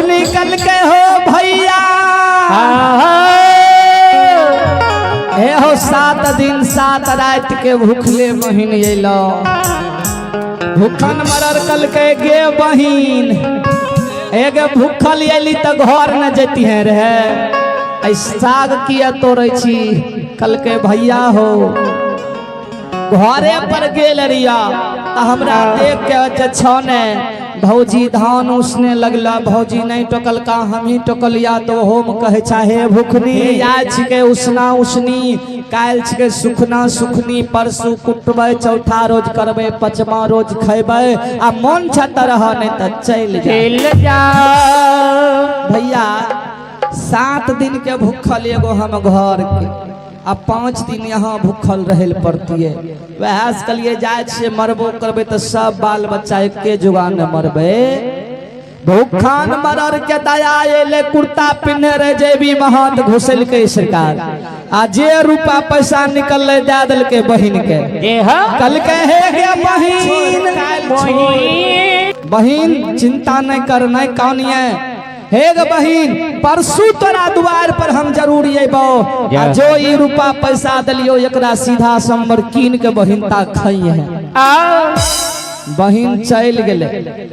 भूखनी कल के हो भैया, हे हो 7 दिन 7 रात के भूखले बहिन अलो। भूखन मरर कल के गे बहिन, एगे भूखल अली तऽ घर न जती है रहे, ऐ साग किया तोड़ै छी? कल के भैया हो, घरे पर गेल रिया तऽ हमरा देख के जे छौ ने भौजी धान उसने लगला, भौजी नहीं टोकलका हम ही टोकलिया। तो ओहोमे कहै चाहे भूखनी, आइ छिकै उसना उसनी, काल्हि छिकै सुखना सुखनी, परसू कुटबै, चौथा रोज करबै, पचमा रोज खैबै, आ मन छ तऽ रह, नहीं तऽ चलि जा। चलि जा। भैया, 7 दिन के भूखल एगो हम घर के, आ 5 दिन यहाँ भूखल रहे लए पड़तिए। वएह से कहलिए जाइ छियै, मरबो करबै तऽ सब बाल बच्चा एके जुगान मरबै। भूखान मरर के दया एले, कुर्ता पिन्हे रहे जेबी में हाथ घुसेलकै सरकार, आ जे रुपा पैसा निकललै दए देलकै बहिन के। जे हो। कहलकै हे गे बहिन, बहिन, बहिन चिंता नहीं कर, नहीं कानिए, हे गे बहिन, परसू तोरा दुआर पर हम जरूर अयबो, आ जो ई रुपा पैसा देलियो एकरा सीधा सम्बर कीन के बहिन ता खाई है। आ बहिन चलि गेलै।